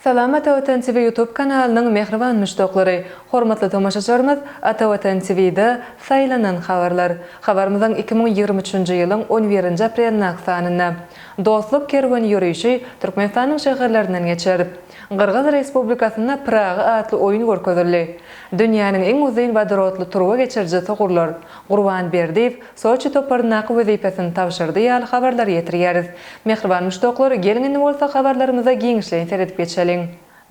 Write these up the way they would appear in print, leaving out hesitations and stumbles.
Salam Atavatan TV YouTube kanalynyň mähriban muşdaklary! Hormatly tomaşaçylarymyz Atavatan TV-da Saýlanan habarlar. Habarymyzyň 2023-nji ýylyň on birinji aprelindäki sanynda. Dostluk kerweni ýörişi Türkmenistanyň şäherlerinden geçer. Gyrgyz Respublikasynda Pyragy atly oýun görkezildi. Dünýäniň iň uzyn wodorodly turba geçirijisi gurlar. Gurban Berdiýew Soçi toparyndaky wezipesini tabşyrdy ýaly habarlary ýetirýäris. Mähriban muşdaklar, geliň indi bolsa habarlarymyza giňişleýin seredip geçeliň.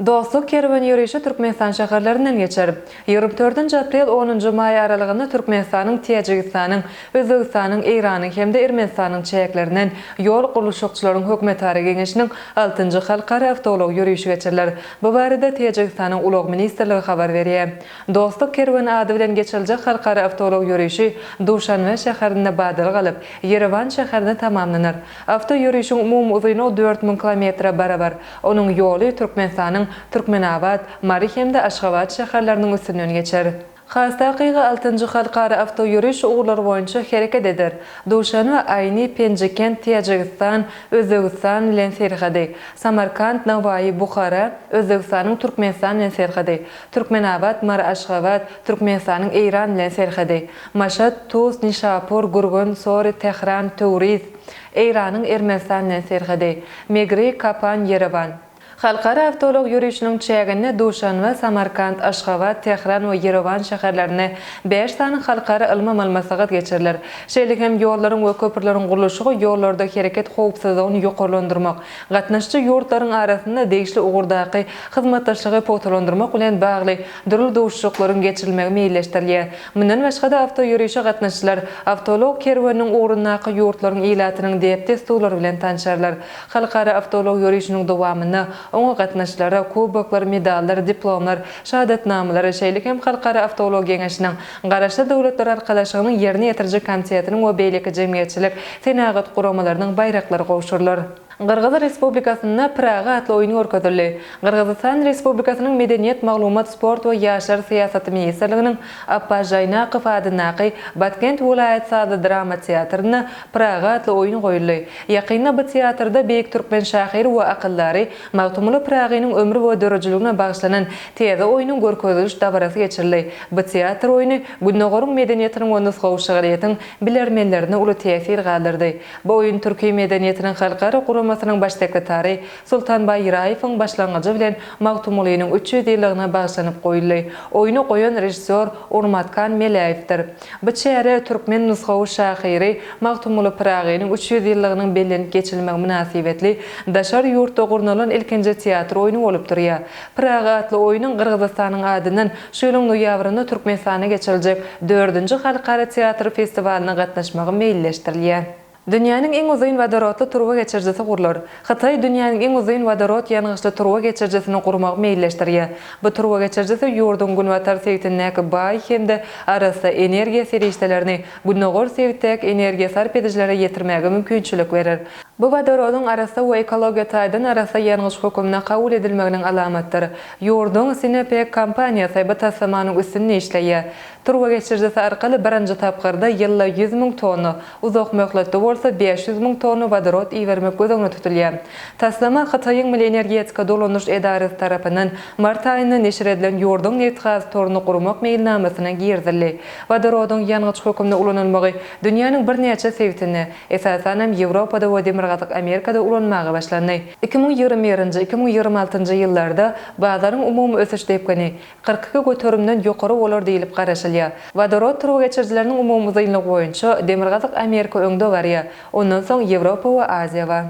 Dostluk kerweni ýörişi Türkmenistan şäherlerinden geçer. 24-nji aprel, onunjy maý aralygynda Türkmenistanyň, Täjigistanyň, Özbegistanyň, Eýranyň hem-de Ermenistanyň çäklerinden ýol gurluşykçylaryň hökümetara geňeşiniň altynjy halkara awtoulag ýörişi geçiriler. Bu barada Täjigistanyň Ulag ministrligi habar berýär. Dostluk kerweni ady bilen geçiriljek halkara awtoulag ýörişi Duşanbe şäherinde badalga alyp, Ýerewan şäherinde tamamlanar. Awto ýörişiň umumy uzynlygy 4000 kilometre barabar. Onuň ýoly Türkmenistanyň Türkmenabat, Mary hem-de Aşgabat şäherleriniň üstünden geçer. Has takygy, altynjy halkara awtoýöriş ugurlary boýunça hereket eder. Duşanbe, Aýni, Penjikent, Täjigistan, Özbegistan bilen serhedi, Samarkant, Nowaýy, Buhara, Özbegistanyň Türkmenistan bilen serhedi, Türkmenabat, Mary, Aşgabat, Türkmenistanyň Eýran bilen serhedi, Maşat, Tus, Nişapur, Gürgen, Sori, Tähran, Töwriz, Eýranyň Ermenistan bilen serhedi, Megri, Kapan, Ýerewan. Halkara awtoulag ýörişiniň çäginde Duşanbe, Samarkant, Aşgabat, Tähran we Ýerewan şäherlerinde bäş sany halkara ylmy-amaly maslahat geçiriler. Şeýle hem ýollaryň we köprüleriň gurluşygy ýollarda hereket howpsuzlygyny ýokarlandyrmak, gatnaşyjy ýurtlaryň arasynda degişli ugurdaky hyzmatdaşlygy pugtalandyrmak bilen bagly dürli duşuşyklaryň geçirilmegi meýilleşdirilýär. Mundan başga-da, awtoýörişe gatnaşyjylar awtoulag kerweniniň ugrundaky ýurtlaryň ilatynyň däp-dessurlary bilen tanşarlar. Halkara awtoulag ýörişiniň dowamynda oňa gatnaşyjylara kuboklar, medallar, diplomlar, şahadatnamalar, şeýle hem Halkara awtoulag geňeşiniň, Garaşsyz Döwletler Arkalaşygynyň Ýerine ýetiriji komitetiniň we beýleki jemgyýetçilik, senagat guramalarynyň baýraklary gowşurylar. Gyrgyz Respublikasynda Pyragy atly oýun görkezildi. Gyrgyzystan Respublikasynyň Medeniýet, maglumat, sport we ýaşlar syýasaty ministrliginiň Apbas Žaýnakow adyndaky Batkent welaýat sazly-drama teatrynda Pyragy atly oýun goýuldy. Ýakynda bu teatrda beýik türkmen şahyry we akyldary Magtymguly Pyragynyň ömri we döredijiligine bagyşlanan täze oýnuň görkeziliş dabarasy geçirildi. Bu teatr oýny Gündogaryň medeniýetiniň we nusgawy şygryýetiň bilermenlerinde uly täsir galdyrdy. Bu oýun Türki medeniýetiniň halkara guramasynyň baş sekretary Sultanbaý Raýewiň başlangyjy bilen Magtymgulynyň 300 ýyllygyna bagyşlanyp goýuldy. Oýny goýan režissýor Urmatkan Meläýewdir. Bu çäre türkmen nusgawy şahyry Magtymguly Pyragynyň 300 ýyllygynyň bellenip geçilmegi mynasybetli daşary ýurtda gurnalan ilkinji teatr oýny bolup durýar. Pyragy atly oýnuň Gyrgyzystanyň adyndan şu ýylyň noýabrynda Türkmenistanda geçiriljek dördünji halkara teatr festiwalyna gatnaşmagy meýilleşdirilýär. Dünýäniň iň uzyn wodorodly turba geçirijisi gurlar. Hytaý dünýäniň iň uzyn wodorod ýangyçly turba geçirijisini gurmagy meýilleşdirýär. Bu turba geçirijisi ýurduň günbatar sebitindäki baý hem-de arassa energiýa serişdelerini gündogar sebitdäki energiýa sarp edijilere ýetirmäge mümkinçilik berer. Bu wodorodyň arassa we ekologiýa taýdan arassa ýangyç höküminde kabul edilmeginiň alamatdyr. Ýurduň Sinopec kompaniýasy bu taslamanyň üstünde işleýär. Turba geçirijisi arkaly birinji tapgyrda ýylda 100 000 tonna, uzak möhletde bolsa 500 000 tonna wodorod ibermek göz öňünde tutulýar. Taslama Hytaýyň Milli energetika dolandyryş edarasy tarapyndan mart aýynda neşir edilen ýurduň nebitgaz toruny gurmak meýilnamasyna girizildi. Wodorodyň ýangyç höküminde ulanylmagy dünýäniň birnäçe sebitinde, Esasanam Ýewropada we Demirgazyk Amerikada ulanmaga başlandy. 2021-nji, 2026-njy ýyllarda bazaryň umumy ösüş depgini 42 göterimden ýokary bolar diýlip garaşylýar. Wodorod turbageçirijileriniň umumy uzynlygy boýunça Demirgazyk Amerika öňde barýar, ondan soň Ýewropa we Aziýa bar.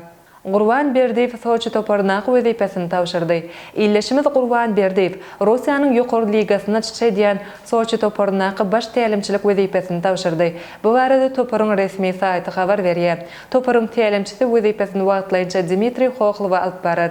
Gurban Berdiýew Soçi toparyndaky wezipesini tabşyrdy. Ildeşimiz Gurban Berdiýew Russiýanyň ýokary ligasynda çykyş edýän Soçi toparyndaky baş tälimçilik wezipesini tabşyrdy. Bu barada toparyň resmi saýty habar berýär. Toparyň tälimçisi wezipesini wagtlaýynça Dmitriý Hohlowa alyp barar.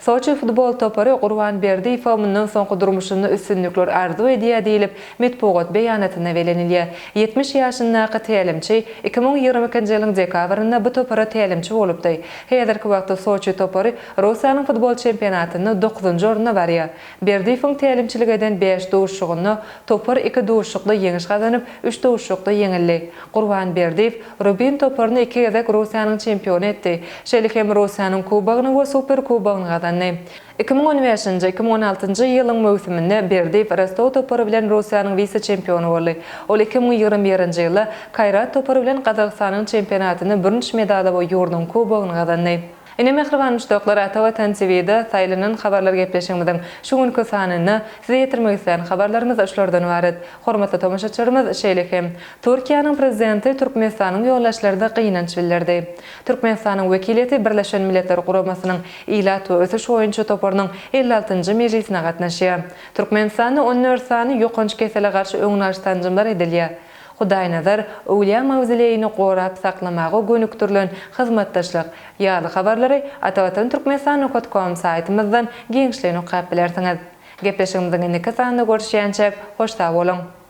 Soçi futbol topary Gurban Berdiýewe mundan soňky durmuşynda üstünlikler arzuw edýär diýlip, metbugat beýanatynda bellenilýär. 70 ýaşyndaky tälimçi 2022-nji ýylyň dekabrynda bu topara tälimçi bolupdy. Häzirki wagtda Soçi topary Russiýanyň futbol çempionatynda dokuzynjy orunda barýar. Berdiýewiň tälimçilik eden bäş duşuşygynda topar iki duşuşykda ýeňiş gazanyp, üç duşuşykda ýeňildi. Gurban Berdiýew Rubin toparyny iki gezek Russiýanyň çempiony etdi. Şeýle hem Russiýanyň Kubogyny we Superkubogyny gazandy. gazandy. 2015-nji, 2016-njy ýylyň möwsüminde Berdiýew Rostow topary bilen Russiýanyň wise-çempiony boldy. Ol 2021-nji ýylda Kaýrat topary bilen Gazagystanyň çempionatynda bürünç medaly we ýurduň kubogyny gazandy. Ine mähriban muşdaklar Ata Watan TV-de saýlanan habarlar gepleşigimiziň şu günki sanynda size ýetirmek islän habarlarymyz şulardan ybarat. Hormatly tomaşaçylarymyz şeýle hem Türkiýäniň Prezidenti Türkmenistanyň ýolbaşçylaryna gynanç bildirdi. Türkmenistanyň wekiliýeti Birleşen Milletler Guramasynyň Ilat we ösüş boýunça toparynyň 56-njy mejlisine gatnaşýar. Türkmenistanda 14 sany ýokanç kesele garşy öňüni alyş sanjymlar edilýär. Hudaýnazar Öwlüýä mawzoleýini gorap saklamaga gönükdirilen hyzmatdaşlyk ýaly habarlary Atavatan Türkmenistan nokat kom saýtymyzdan giňişleýin okap bilersiňiz. Gepleşigimiziň indiki sanynda görüşýänçäk, hoş sag boluň!